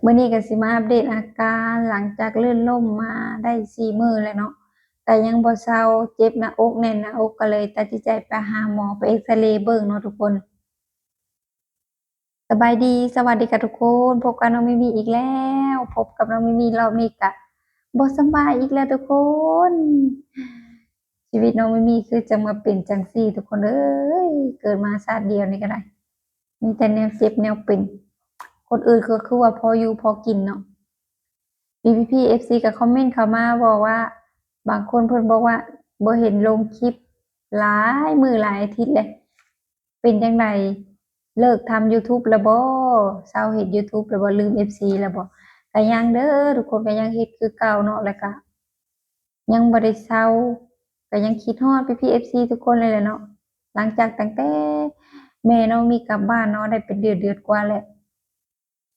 ມື້ນີ້ກໍຊິມາອັບເດດອາການ ຫຼັງຈາກລື່ນລົ້ມມາໄດ້ສີ່ມື້ແລ້ວເນາະ ກໍຍັງບໍ່ເຊົາ ເຈັບໜ້າອົກ ແໜ້ນໜ້າອົກ ກໍເລີຍຕັດສິນໃຈໄປຫາໝໍ ໄປເອັກຊະເລເບິ່ງເນາະທຸກຄົນ. ສະບາຍດີ ສະຫວັດດີກັບທຸກຄົນ ພົບກັບນ້ອງມີມີອີກແລ້ວ ພົບກັບນ້ອງມີມີ ລອບນີ້ກະບໍ່ສະບາຍອີກແລ້ວທຸກຄົນ. ຊີວິດນ້ອງມີມີຄືຈັ່ງມາເປັນຈັ່ງຊີ້ທຸກຄົນເອີຍ ເກີດມາຊາດດຽວນີ້ກໍໄດ້ ມີແຕ່ແນວເຈັບແນວເປັນ ຄົນອື່ນກໍຄືວ່າພໍຢູ່ພໍກິນເນາະ. ມີພີ່ໆ ເອັຟຊີ ກໍຄອມເມັນເຂົ້າມາບອກວ່າ ບາງຄົນເພິ່ນບອກວ່າບໍ່ເຫັນລົງຄລິບຫຼາຍມື້ຫຼາຍອາທິດແລ້ວ ເປັນຈັ່ງໃດ ເລີກທຳຢູທູບແລ້ວບໍ່ ເຊົາເຮັດຢູທູບແລ້ວບໍ່ ລືມເອັຟຊີແລ້ວບໍ່? ກໍຍັງເດີທຸກຄົນ ກໍຍັງເຮັດຄືເກົ່າເນາະ ແລ້ວກໍຍັງບໍ່ໄດ້ເຊົາ ກໍຍັງຄິດຮອດພີ່ໆ ເອັຟຊີ ທຸກຄົນເລີຍແຫຼະເນາະ. ຫຼັງຈາກຕັ້ງແຕ່ແມ່ນ້ອງມີກັບບ້ານເນາະ ໄດ້ເປັນເດືອນ ເດືອນກວ່າແລ້ວ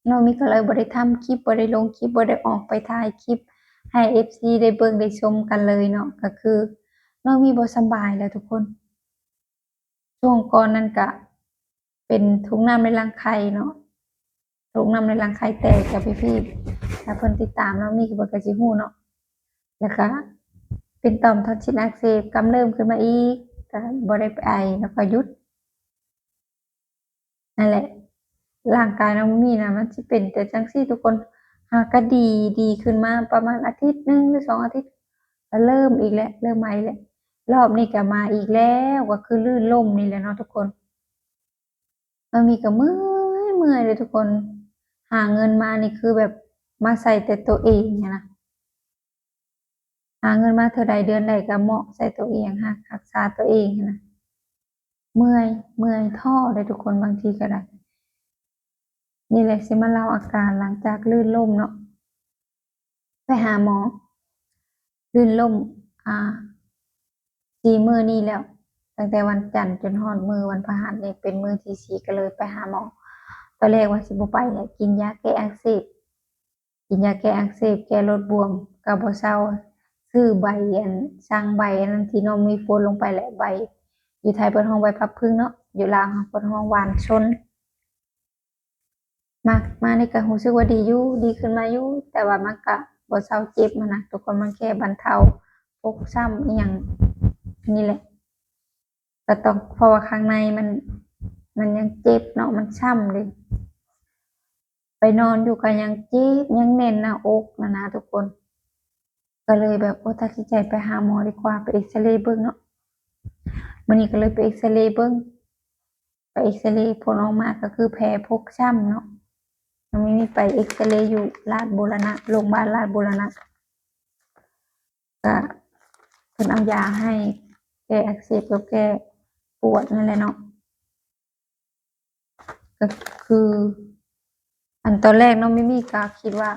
ນ້ອງມີກໍເລີຍບໍ່ໄດ້ທຳຄລິບ ບໍ່ໄດ້ລົງຄລິບ ບໍ່ໄດ້ອອກໄປຖ່າຍຄລິບໃຫ້ເອັຟຊີ ໄດ້ເບິ່ງໄດ້ຊົມກັນເລີຍເນາະ ກໍຄືນ້ອງມີບໍ່ສະບາຍແລ້ວທຸກຄົນ. ຊ່ວງກ່ອນນັ້ນກະເປັນຖົງນ້ຳໃນລັງໄຂ່ເນາະ ຖົງນ້ຳໃນລັງໄຂ່ແຕກ ກັບພີ່ໆ ຖ້າເພິ່ນຕິດຕາມນ້ອງມີເພິ່ນກໍຊິຮູ້ເນາະ ແລ້ວກະເປັນຕ່ອມທອນຊິນອັກເສບກຳເລີ່ມຂຶ້ນມາອີກ ກະບໍ່ໄດ້ໄປໄອ ແລ້ວກໍຢຸດ. ນັ້ນແຫຼະ ຮ່າງກາຍນ້ອງມີນະ ມັນຊິເປັນແຕ່ຈັ່ງຊີ້ທຸກຄົນ ຫາກະດີ ດີຂຶ້ນມາປະມານອາທິດໜຶ່ງ ຫຼື ສອງອາທິດ ກະເລີ່ມອີກແລ້ວ ເລີ່ມມາອີກແລ້ວ. ລອບນີ້ກະມາອີກແລ້ວ ກໍຄືລື່ນລົ້ມນີ້ແຫຼະເນາະທຸກຄົນ. ນ້ອງມີກໍເມື່ອຍ ເມື່ອຍເດ້ທຸກຄົນ ຫາເງິນມານີ້ຄືແບບມາໃສ່ແຕ່ໂຕເອງຫັ້ນນະ. ຫາເງິນມາເທື່ອໃດເດືອນໃດກໍເໝາະໃສ່ຕົວເອງ ຮັກ ຮັກສາຕົວເອງຫັ້ນນະ. ເມື່ອຍ ເມື່ອຍ ທໍ້ເດ້ທຸກຄົນ ບາງທີກໍໄດ້. ນີ້ແຫຼະ ຊິມາເລົ່າອາການຫຼັງຈາກລື່ນລົ້ມເນາະ ໄປຫາໝໍ ລື່ນລົ້ມ ອ່າ ສີ່ມື້ນີ້ແລ້ວ ຕັ້ງແຕ່ວັນຈັນຈົນຮອດມື້ວັນພະຫັດນີ້ ເປັນມື້ທີສີ່ ກໍເລີຍໄປຫາໝໍ. ຕອນແລກວ່າຊິບໍ່ໄປແຫຼະ ກິນຢາແກ້ອັກເສບ ກິນຢາແກ້ອັກເສບ ແກ້ລົດບວມ ກໍບໍ່ເຊົາ. ຊື້ໃບອັນ ສັ່ງໃບອັນນັ້ນທີ່ນ້ອງມີໂພສລົງໄປແຫຼະ ໃບ ຢູ່ໄທເພິ່ນຮ້ອງໃບພັບຜຶ່ງເນາະ ຢູ່ລາວເຮົາເພິ່ນຮ້ອງຫວານຊົນ. ມາ ມານີ້ກໍຮູ້ສຶກວ່າດີຢູ່ ດີຂຶ້ນມາຢູ່ ແຕ່ວ່າມັນກະບໍ່ເຊົາເຈັບຫັ້ນນະທຸກຄົນ ມັນແຄ່ບັນເທົາ ຟົກຊ້ຳອີ່ຫຍັງນີ້ແຫຼະ. ກໍຕ້ອງ ເພາະວ່າຂ້າງໃນມັນ ມັນຍັງເຈັບເນາະ ມັນຊ້ຳເດ້. ໄປນອນຢູ່ກໍຍັງເຈັບ ຍັງແໜ້ນໜ້າອົກຫັ້ນນະທຸກຄົນ. ກໍເລີຍແບບ ໂອ້ ຕັດສິນໃຈໄປຫາໝໍດີກວ່າ ໄປເອັກຊະເລເບິ່ງເນາະ. ມື້ນີ້ກໍເລີຍໄປເອັກຊະເລເບິ່ງ ໄປເອັກຊະເລ ຜົນອອກມາກໍຄືແຜຟົກຊ້ຳເນາະ. ນ້ອງມີໄປເອັກຊະເລຢູ່ລາດບູລະນະ ໂຮງບານລາດບູລະນະ ກະເພິ່ນເອົາຢາໃຫ້ແກ້ອັກເສບກັບແກ້ປວດນັ້ນແຫຼະເນາະ. ກໍຄື ອັນຕອນແລກນ້ອງມີມີກໍຄິດວ່າ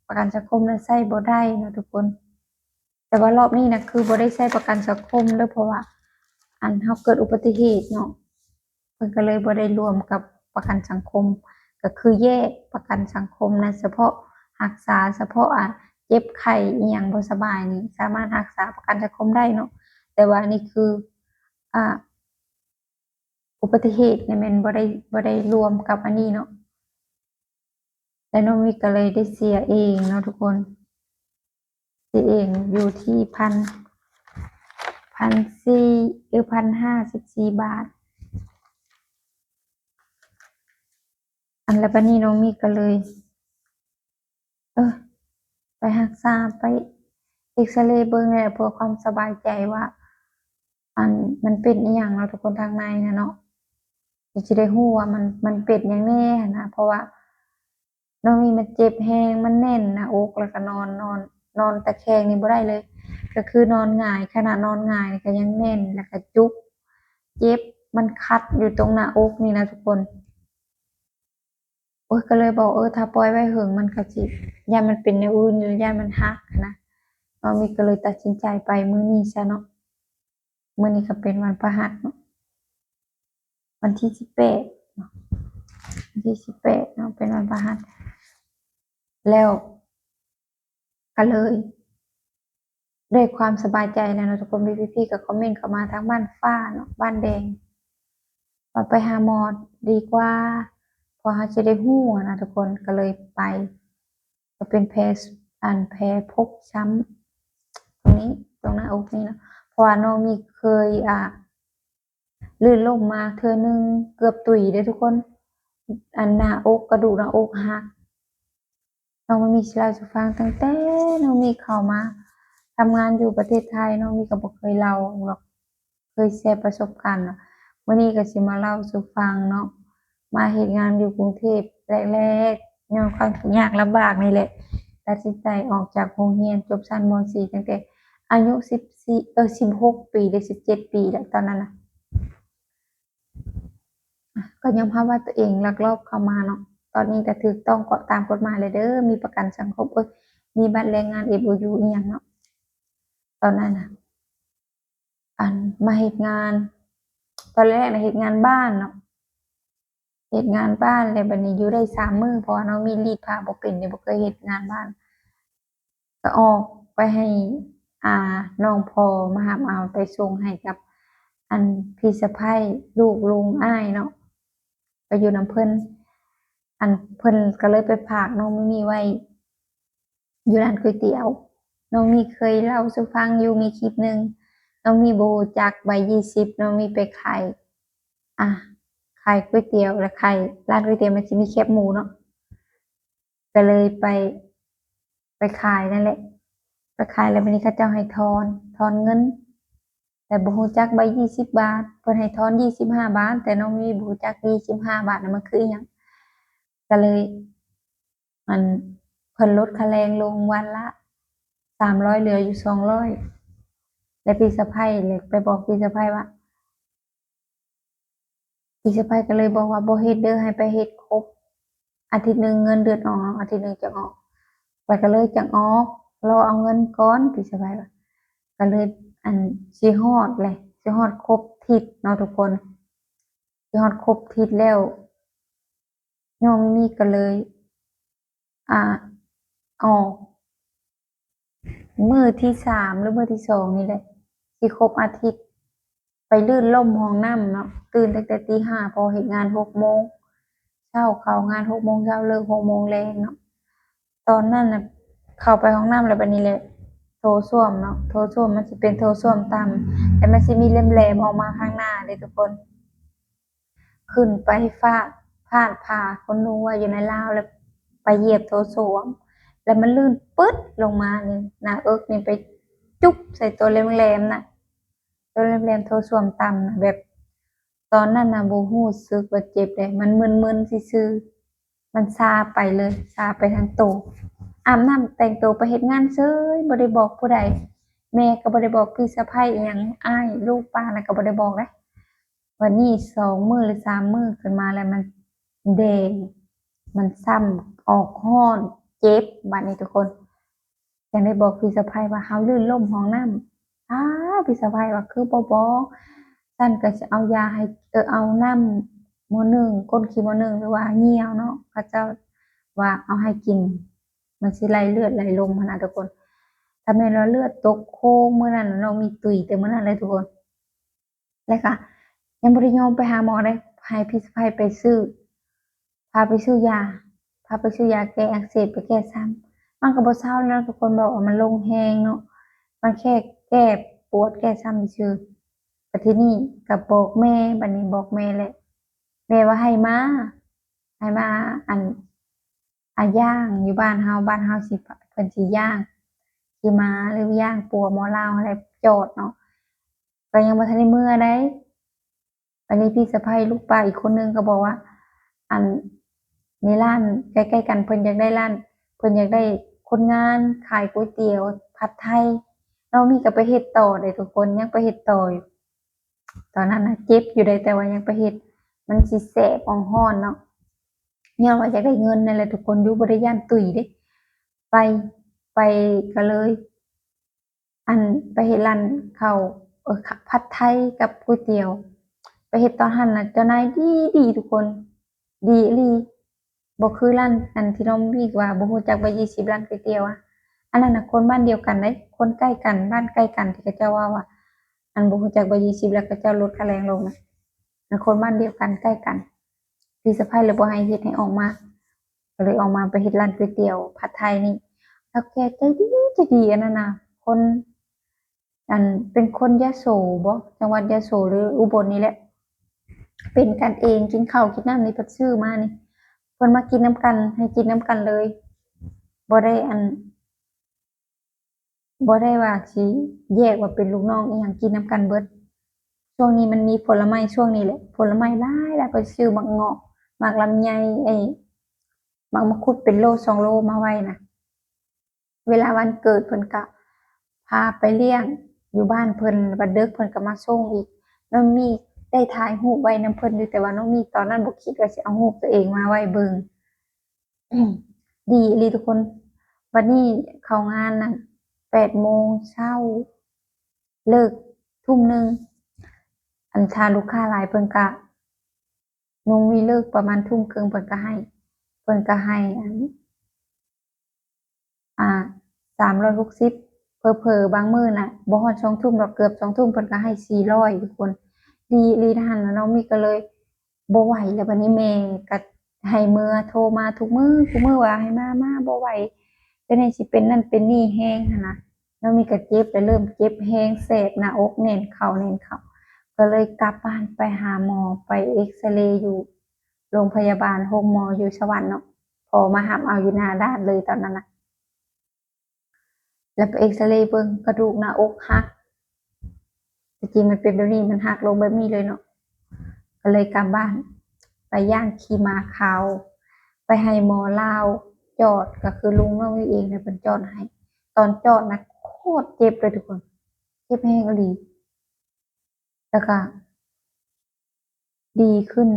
ປະກັນສັງຄົມນະໃຊ້ບໍ່ໄດ້ເນາະທຸກຄົນ ແຕ່ວ່າລອບນີ້ນະຄືບໍ່ໄດ້ໃຊ້ປະກັນສັງຄົມເດີ້ ເພາະວ່າ ອັນ ເຮົາເກີດອຸບັດຕິເຫດເນາະ ເພິ່ນກໍເລີຍບໍ່ໄດ້ລວມກັບປະກັນສັງຄົມ ກໍຄືແຍກປະກັນສັງຄົມນະ ສະເພາະຮັກສາ ສະເພາະ ອາ ເຈັບໄຂ້ອີ່ຫຍັງບໍ່ສະບາຍນີ້ ສາມາດຮັກສາປະກັນສັງຄົມໄດ້ເນາະ. ແຕ່ວ່າອັນນີ້ຄື ອາ ອຸບັດຕິເຫດນີ້ແມ່ນບໍ່ໄດ້ ບໍ່ໄດ້ລວມກັບອັນນີ້ເນາະ ແລ້ວນ້ອງມີກໍເລີຍໄດ້ເສຍເອງເນາະທຸກຄົນ ເສຍເອງຢູ່ທີ່ພັນ ພັນສີ່ ເອີ ພັນຫ້າສິບສີ່ບາດ. ອັນ ແລ້ວບາດນີ້ນ້ອງມີກໍເລີຍ ເອີ ໄປຮັກສາ ໄປເອັກຊະເລເບິ່ງແຫຼະ ເພື່ອຄວາມສະບາຍໃຈວ່າ ອັນ ມັນເປັນອີ່ຫຍັງເນາະທຸກຄົນ ທາງໃນນະເນາະ ກໍຊິໄດ້ຮູ້ວ່າມັນ ມັນເປັນຫຍັງແດ່ຫັ້ນນະ ເພາະວ່ານ້ອງມີມັນເຈັບແຮງ ມັນແໜ້ນໜ້າອົກ ແລ້ວກໍນອນ ນອນ ນອນຕະແຄງນີ້ບໍ່ໄດ້ເລີຍ ກໍຄືນອນຫງາຍ ຂະໜາດນອນຫງາຍນີ້ກໍຍັງແໜ້ນ ແລ້ວກໍຈຸກ ເຈັບ ມັນຄັດຢູ່ຕົງໜ້າອົກນີ້ນະທຸກຄົນ. ໂອ້ຍ ກໍເລີຍບອກ ເອີ ຖ້າປ່ອຍໄວ້ເຫິງມັນກໍຊິ ຢ້ານມັນເປັນແນວອື່ນ ຢ້ານມັນຫັກຫັ້ນນະ. ນ້ອງມີກໍເລີຍຕັດສິນໃຈໄປມື້ນີ້ຊະເນາະ. ມື້ນີ້ກໍເປັນວັນພະຫັດເນາະ ວັນທີສິບແປດເນາະ ວັນທີສິບແປດເນາະ ເປັນວັນພະຫັດ ແລ້ວ ກໍເລີຍ ດ້ວຍຄວາມສະບາຍໃຈແລ້ວເນາະທຸກຄົນ ມີພີ່ໆກໍຄອມເມັນເຂົ້າມາທາງບ້ານຟ້າເນາະ ບ້ານແດງ ວ່າໄປຫາໝໍດີກວ່າ ເພາະເຮົາຊິໄດ້ຮູ້ຫັ້ນນະທຸກຄົນ ກໍເລີຍໄປ ກໍເປັນແຜ ອັນ ແຜຟົກຊ້ຳ ຕົງນີ້ ຕົງໜ້າອົກນີ້ເນາະ ເພາະວ່ານ້ອງມີເຄີຍ ອ່າ ລື່ນລົ້ມມາເທື່ອໜຶ່ງ ເກືອບຕຸຍເດ້ທຸກຄົນ ອັນໜ້າອົກ ກະດູກໜ້າອົກຫັກ. ນ້ອງມີຊິເລົ່າສູ່ຟັງ ຕັ້ງແຕ່ນ້ອງມີເຂົ້າມາທຳງານຢູ່ປະເທດໄທ ນ້ອງມີກໍບໍ່ເຄີຍເລົ່າດອກ ເຄີຍແຊປະສົບການເນາະ. ມື້ນີ້ກໍຊິມາເລົ່າສູ່ຟັງເນາະ ມາເຮັດງານຢູ່ກຸງເທບແລກໆ ຍ້ອນຄວາມທຸກຍາກລຳບາກນີ້ແຫຼະ ຕັດສິນໃຈອອກຈາກໂຮງຮຽນ ຈົບຊັ້ນ ມໍສີ່ ຕັ້ງແຕ່ອາຍຸສິບສີ່ ເອີ ສິບຫົກປີ ຫຼື ສິບເຈັດປີແຫຼະຕອນນັ້ນນະ. ກໍຍອມຮັບວ່າຕົວເອງລັກລອບເຂົ້າມາເນາະ ຕອນນີ້ກໍຖືກຕ້ອງເກາະຕາມກົດໝາຍແລ້ວເດີ ມີປະກັນສັງຄົມ ໂອ້ຍ ມີບັດແລງງານ ເອັຟໂອຢູ ອີ່ຫຍັງເນາະ ຕອນນັ້ນນະ ອັນ ມາເຮັດງານ ຕອນແລກນະເຮັດງານບ້ານເນາະ ເຮັດງານບ້ານ ແລ້ວບັດນີ້ຢູ່ໄດ້ສາມມື້ ເພາະວ່ານ້ອງມີລີດຜ້າບໍ່ເປັນເດ້ ບໍ່ເຄີຍເຮັດງານບ້ານ ກໍອອກໄປໃຫ້ ອ່າ ນ້ອງພໍ່ມາຮັບເອົາໄປສົ່ງໃຫ້ກັບ ອັນ ພີ່ສະໃພ້ ລູກລຸງອ້າຍເນາະ ໄປຢູ່ນຳເພິ່ນ ອັນ ເພິ່ນກໍເລີຍໄປຝາກນ້ອງມີມີໄວ້ຢູ່ຮ້ານກ໋ວຍຕຽວ. ນ້ອງມີເຄີຍເລົ່າສູ່ຟັງຢູ່ ມີຄລິບໜຶ່ງ ນ້ອງມີບໍ່ຮູ້ຈັກໃບຍີ່ສິບ ນ້ອງມີໄປຂາຍ ອ່າ ຂາຍກ໋ວຍຕຽວ ແລ້ວຂາຍ ຮ້ານກ໋ວຍຕຽວມັນຊິມີແຄບໝູເນາະ ກໍເລີຍໄປ ໄປຂາຍນັ້ນແຫຼະ ໄປຂາຍແລ້ວບັດນີ້ເຂົາເຈົ້າໃຫ້ທອນ ທອນເງິນ ແຕ່ບໍ່ຮູ້ຈັກໃບຍີ່ສິບບາດ ເພິ່ນໃຫ້ທອນຍີ່ສິບຫ້າບາດ ແຕ່ນ້ອງມີບໍ່ຮູ້ຈັກຍີ່ສິບຫ້າບາດນະ ມັນຄືອີ່ຫຍັງ ກໍເລີຍ ອັນ ເພິ່ນລົດຄ່າແຮງລົງວັນລະສາມຮ້ອຍ ເຫຼືອຢູ່ສອງຮ້ອຍ ແລ້ວພີ່ສະໃພ້ເລີຍໄປບອກພີ່ສະໃພ້ວ່າ ພີ່ສະໃພ້ກໍເລີຍບອກວ່າ ບໍ່ເຮັດເດີ ໃຫ້ໄປເຮັດຄົບອາທິດໜຶ່ງ ເງິນເດືອນອອກເນາະ ອາທິດໜຶ່ງຈັ່ງອອກ ແລ້ວກໍເລີຍຈັ່ງອອກ ລໍເອົາເງິນກ່ອນ ພີ່ສະໃພ້ວ່າ ກໍເລີຍ ອັນ ຊິຮອດແຫຼະ ຊິຮອດຄົບທິດເນາະທຸກຄົນ ຊິຮອດຄົບທິດແລ້ວ ນ້ອງມີມີກໍເລີຍ ອ່າ ອອກ ມື້ທີສາມ ຫຼື ມື້ທີສອງນີ້ແຫຼະ ຊິຄົບອາທິດ ໄປລື່ນລົ້ມຫ້ອງນ້ຳເນາະ ຕື່ນຕັ້ງແຕ່ຕີຫ້າ ເພາະເຮັດງານຫົກໂມງເຊົ້າ ເຂົ້າງານຫົກໂມງເຊົ້າ ເລີກຫົກໂມງແລງເນາະ. ຕອນນັ້ນນະ ເຂົ້າໄປຫ້ອງນ້ຳແລ້ວ ບາດນີ້ແຫຼະ ໂຖສ້ວມເນາະ ໂຖສ້ວມມັນຊິເປັນໂຖສ້ວມຕ່ຳ ແລ້ວມັນຊິມີແຫຼມໆອອກມາທາງໜ້າເດ້ທຸກຄົນ. ຂຶ້ນໄປຟາດ ຟາດຜ້າຂົນໜູໄວ້ຢູ່ໃນລາວ ແລ້ວໄປຢຽບໂຖສ້ວມ ແລ້ວມັນລື່ນປຶດລົງມານີ້ ໜ້າເອິກນີ້ໄປຈຸບໃສ່ໂຕແຫຼມໆນະ ໂຕແຫຼມໆ ໂຖສ້ວມຕ່ຳນະ ແບບຕອນນັ້ນນະບໍ່ຮູ້ສຶກວ່າເຈັບເດ້ ມັນມຶນໆຊື່ໆ ມັນຊາໄປເລີຍ ຊາໄປທັງໂຕ. ອາບນ້ຳແຕ່ງໂຕໄປເຮັດງານເສີຍ ບໍ່ໄດ້ບອກຜູ້ໃດ ແມ່ກໍບໍ່ໄດ້ບອກ ພີ່ສະໃພ້ອີ່ຫຍັງ ອ້າຍ ລູກປ້ານະ ກໍບໍ່ໄດ້ບອກເດ້. ບາດນີ້ສອງມື້ ຫຼື ສາມມື້ຂຶ້ນມາແລ້ວ ມັນແດງ ມັນຊ້ຳ ອອກຮ້ອນ ເຈັບ ບາດນີ້ທຸກຄົນ ຈັ່ງໄດ້ບອກພີ່ສະໃພ້ວ່າ ເຮົາລື່ນລົ້ມຫ້ອງນ້ຳ. ອ້າ ພີ່ສະໃພ້ວ່າ ຄືບໍ່ບອກ ຊັ້ນກໍຊິເອົາຢາໃຫ້ ເອີ ເອົານ້ຳໝໍ້ໜຶ້ງ ກົ້ນຂີ້ໝໍ້ໜຶ້ງ ຫຼືວ່າຍ່ຽວເນາະ ເຂົາເຈົ້າວ່າເອົາໃຫ້ກິນ ມັນຊິໄຫຼເລືອດໄຫຼລົມຫັ້ນນະທຸກຄົນ. ຖ້າແມ່ນວ່າເລືອດຕົກໂຄງມື້ນັ້ນ ນ້ອງມີຕຸຍແຕ່ມື້ນັ້ນເລີຍທຸກຄົນ. ແລ້ວກະຍັງບໍ່ໄດ້ຍອມໄປຫາໝໍເດ້ ໃຫ້ພີ່ສະໃພ້ໄປຊື້ ພາໄປຊື້ຢາ ພາໄປຊື້ຢາແກ້ອັກເສບ ໄປແກ້ຊ້ຳ ມັນກໍບໍ່ເຊົາເນາະທຸກຄົນ ແບບວ່າມັນລົງແຮງເນາະ ມັນແຄ່ແກ້ປວດແກ້ຊ້ຳຊື່. ບັດທີນີ້ກໍບອກແມ່ ບັດນີ້ບອກແມ່ແຫຼະ ແມ່ວ່າໃຫ້ມາ ໃຫ້ມາ ອັນ ອາ ຍ່າງຢູ່ບ້ານເຮົາ ບ້ານເຮົາຊິ ເພິ່ນຊິຍ່າງຂີ່ມ້າ ຫຼືຍ່າງປົວໝໍລາວຫັ້ນແຫຼະ ຈອດເນາະ ກໍຍັງບໍ່ທັນໄດ້ເມືອໃດ. ບັດນີ້ພີ່ສະໃພ້ລູກປ້າອີກຄົນໜຶ່ງກໍບອກວ່າ ອັນ ໃນຮ້ານໃກ້ໆກັນ ເພິ່ນຢາກໄດ້ຮ້ານ ເພິ່ນຢາກໄດ້ຄົນງານຂາຍກ໋ວຍຕຽວ ຜັດໄທ ນ້ອງມີກໍໄປເຮັດຕໍ່ເດ້ທຸກຄົນ ຍັງໄປເຮັດຕໍ່ຢູ່. ຕອນນັ້ນນະເຈັບຢູ່ເດ້ ແຕ່ວ່າຍັງໄປເຮັດ ມັນຊິແສບ ອອກຮ້ອນເນາະ ຍ້ອນວ່າຢາກໄດ້ເງິນນັ້ນແຫຼະທຸກຄົນ ຢູ່ບໍ່ໄດ້ຢ້ານຕຸຍເດ້ ໄປ ໄປກໍເລີຍ ອັນ ໄປເຮັດຮ້ານເຂົ້າ ເອີ ຜັດໄທກັບກ໋ວຍຕຽວ ໄປເຮັດຕອນຫັ້ນນະ ເຈົ້ານາຍດີ ດີທຸກຄົນ ດີອີ່ຫຼີ ບໍ່ຄືຮ້ານ ອັນທີ່ນ້ອງມີວ່າບໍ່ຮູ້ຈັກໃບຍີ່ສິບ ຮ້ານກ໋ວຍຕຽວອະ ອັນນັ້ນນະຄົນບ້ານດຽວກັນເດ້ ຄົນໃກ້ກັນ ບ້ານໃກ້ກັນ ທີ່ເຂົາເຈົ້າເວົ້າວ່າ ອັນບໍ່ຮູ້ຈັກໃບຍີ່ສິບ ແລ້ວເຂົາເຈົ້າລົດຄ່າແຮງລົງນະ ອັນຄົນບ້ານດຽວກັນໃກ້ກັນ ພີ່ສະໃພ້ເລີຍບໍ່ໃຫ້ເຮັດ ໃຫ້ອອກມາ ກໍເລີຍອອກມາໄປເຮັດຮ້ານກ໋ວຍຕຽວຜັດໄທນີ້. ເຖົ້າແກ່ໃຈດີ ໃຈດີ ອັນນັ້ນນະ ຄົນ ອັນ ເປັນຄົນຍະໂສບໍ ຈັງຫວັດຍະໂສ ຫຼື ອຸບົນນີ້ແຫຼະ ເປັນກັນເອງ ກິນເຂົ້າກິນນ້ຳນີ້ເພິ່ນຊື້ມານີ້ ເພິ່ນມາກິນນຳກັນ ໃຫ້ກິນນຳກັນເລີຍ ບໍ່ໄດ້ອັນ ບໍ່ໄດ້ວ່າຊິແຍກວ່າເປັນລູກນ້ອງອີ່ຫຍັງ ກິນນຳກັນເບິດ. ຊ່ວງນີ້ມັນມີຜົນລະໄມ້ ຊ່ວງນີ້ແຫຼະ ຜົນລະໄມ້ຫຼາຍໆ ເພິ່ນຊື້ໝາກເງາະ ໝາກລຳໄຍ ໄອ້ ໝາກມັງຄຸດເປັນໂລສອງໂລມາໄວ້ນະ. ເວລາວັນເກີດເພິ່ນກະພາໄປລ້ຽງຢູ່ບ້ານເພິ່ນ ບັດເດິກເພິ່ນກະມາສົ່ງອີກ. ນ້ອງມີໄດ້ຖ່າຍຮູບໄວ້ນຳເພິ່ນຢູ່ ແຕ່ວ່ານ້ອງມີຕອນນັ້ນບໍ່ຄິດວ່າຊິເອົາຮູບຕົວເອງມາໄວ້ເບິ່ງ. ດີອີ່ຫຼີທຸກຄົນ. ບັດນີ້ເຂົ້າງານນັ້ນແປດໂມງເຊົ້າ ເລີກທຸ່ມໜຶ່ງ. ອັນ ຖ້າລູກຄ້າຫຼາຍເພິ່ນກະ ນ້ອງມີເລີກປະມານທຸ່ມເຄິ່ງ ເພິ່ນກະໃຫ້ ເພິ່ນກະໃຫ້ອັນ ອ່າ ສາມຮ້ອຍຫົກສິບ ເຜີໆບາງມື້ນະ ບໍ່ຮອດສອງທຸ່ມດອກ ເກືອບສອງທຸ່ມ ເພິ່ນກະໃຫ້ສີ່ຮ້ອຍ ທຸກຄົນ. ດີອີ່ຫຼີຫັ້ນນະ. ນ້ອງມີກະເລີຍບໍ່ໄຫວແລ້ວ ບັດນີ້ແມ່ກະໃຫ້ເມືອ ໂທມາທຸກມື້ ທຸກມື້ວ່າໃຫ້ມາ ມາ ບໍ່ໄຫວ ເປັນໃຫ້ຊິເປັນນັ້ນເປັນນີ້ແຮງຫັ້ນນະ. ນ້ອງມີກະເຈັບ ແລ້ວເລີ່ມເຈັບແຮງ ແສບໜ້າອົກ ແໜ້ນເຂົ້າ ແໜ້ນເຂົ້າ ກະເລີຍກັບບ້ານໄປຫາໝໍ ໄປເອັກສະເຣຢູ່ໂລງພະຍາບານໂຮງໝໍຢູ່ສະຫວັນເນາະ ພໍ່ມາຮັບເອົາຢູ່ໜ້າດ່ານເລີຍຕອນນັ້ນນະ. ແລ້ວໄປເອັກສະເຣເບິ່ງ ກະດູກໜ້າອົກຫັກ ແຕ່ຈິງມັນເປັນແບບນີ້ ມັນຫັກລົງແບບນີ້ເລີຍເນາະ ກະເລີຍກັບບ້ານ ໄປຢ້າງຂີ້ໝາຂາວ ໄປໃຫ້ໝໍລາວຈອດ ກະຄືລຸງນ້ອງນີ້ເອງແຫຼະເພິ່ນຈອດໃຫ້. ຕອນຈອດນະໂຄດເຈັບເລີຍທຸກຄົນ ເຈັບແຮງອີ່ຫຼີ ແລ້ວກະດີຂຶ້ນ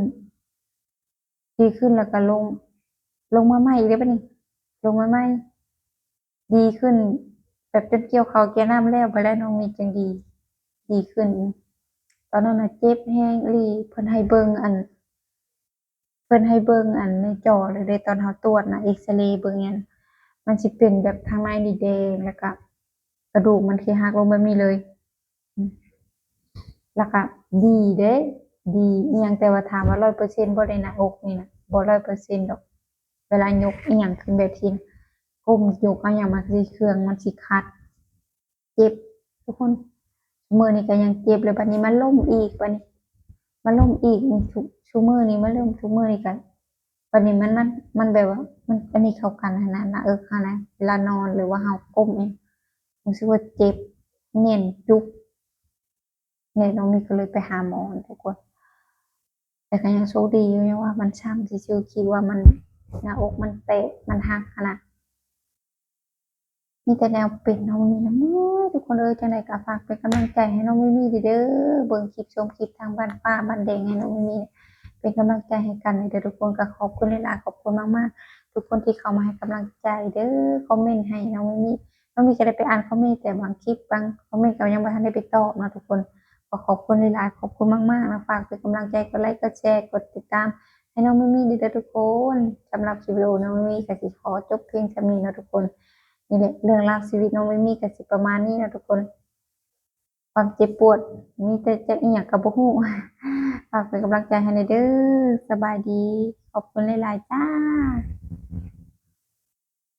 ດີຂຶ້ນແລ້ວກະລົງ ລົງມາໃໝ່ອີກເດ້ບັດນີ້ ລົງມາໃໝ່ ດີຂຶ້ນ ແບບຈົນກ່ຽວເຂົ້າກ່ຽວນ້ຳແລ້ວ ບັດແລ້ວນ້ອງມີຈັ່ງດີ ດີຂຶ້ນ. ຕອນນັ້ນນະເຈັບແຮງອີ່ຫຼີ ເພິ່ນໃຫ້ເບິ່ງອັນ ເພິ່ນໃຫ້ເບິ່ງອັນໃນຈໍເລີຍເດ້ ຕອນເຮົາຕວດນະ ເອັກສະເຣເບິ່ງຫຍັງ ມັນຊິເປັນແບບທາງໃນນີ້ແດງ ແລ້ວກະກະດູກມັນຊິຫັກລົງແບບນີ້ເລີຍ. ແລ້ວກະດີເດ້ ດີອີ່ຫຍັງ ແຕ່ວ່າຖາມວ່າຮ້ອຍເປີເຊັນບໍ່ ໃນໜ້າອົກນີ້ນະ ບໍ່ຮ້ອຍເປີເຊັນດອກ. ເວລາຍົກອີ່ຫຍັງຂຶ້ນແບບທີ່ກົ້ມຍົກເອົາຫຍັງມາ ຄືເຄື່ອງມັນຊິຂັດ ເຈັບທຸກຄົນ. ມື້ນີ້ກະຍັງເຈັບເລີຍ ບັດນີ້ມາລົ້ມອີກ ບັດນີ້ມາລົ້ມອີກ ນີ້ທຸກ ຊຸມື້ນີ້ມາລົ້ມ ທຸກມື້ນີ້ກະ ບັດນີ້ມັນ ມັນ ມັນແບບວ່າ ມັນ ອັນນີ້ເຂົ້າກັນຫັ້ນນະ ໜ້າເອິກຫັ້ນນະ ເວລານອນ ຫຼືວ່າເຮົາກົ້ມອີ່ຫຍັງ ຮູ້ສຶກວ່າເຈັບ ແໜ້ນຈຸກ ແລ້ວນ້ອງມີກະເລີຍໄປຫາໝໍທຸກຄົນ. ແຕ່ກະຍັງໂຊກດີຢູ່ ຍັງວ່າມັນຊ້ຳຊື່ໆ ຄິດວ່າມັນ ໜ້າອົກມັນແຕກ ມັນຫັກຫັ້ນນະ. ມີແຕ່ແນວເປັນ ນ້ອງມີນະເມີຍ ທຸກຄົນເອີຍ. ຈັ່ງໃດກະຝາກເປັນກຳລັງໃຈໃຫ້ນ້ອງມີມີເດີ ເບິ່ງຄລິບຊົມຄລິບທາງບ້ານຟ້າບ້ານແດງ ໃຫ້ນ້ອງມີມີເປັນກຳລັງໃຈໃຫ້ກັນເດີທຸກຄົນ. ກະຂອບຄຸນຫຼາຍໆ ຂອບຄຸນມາກໆ ທຸກຄົນທີ່ເຂົ້າມາໃຫ້ກຳລັງໃຈເດີ ຄອມເມັນໃຫ້ນ້ອງມີມີ. ນ້ອງມີກະໄດ້ໄປອ່ານຄອມເມັນ ແຕ່ບາງຄລິບ ບາງຄອມເມັນກະຍັງບໍ່ທັນໄດ້ໄປຕອບເນາະທຸກຄົນ. ກະຂອບຄຸນຫຼາຍໆ ຂອບຄຸນມາກໆນະ. ຝາກເປັນກຳລັງໃຈ ກົດໄລ ກົດແຊ ກົດຕິດຕາມ ໃຫ້ນ້ອງມີມີເດີທຸກຄົນ. ສຳລັບຄລິບວິດີໂອນ້ອງມີມີກະຊິຂໍຈົບພຽງສ່ຳນີ້ເນາະທຸກຄົນ. ນີ້ແຫຼະ ເລື່ອງລາວຊີວິດນ້ອງມີມີກະຊິປະມານນີ້ເນາະທຸກຄົນ. ຄວາມເຈັບປວດ ມີແຕ່ຈະອີ່ຫຍັງກະບໍ່ຮູ້. ຝາກເປັນກຳລັງໃຈໃຫ້ແດ່ເດີ. ສະບາຍດີ. ຂອບຄຸນຫຼາຍໆຈ້າ.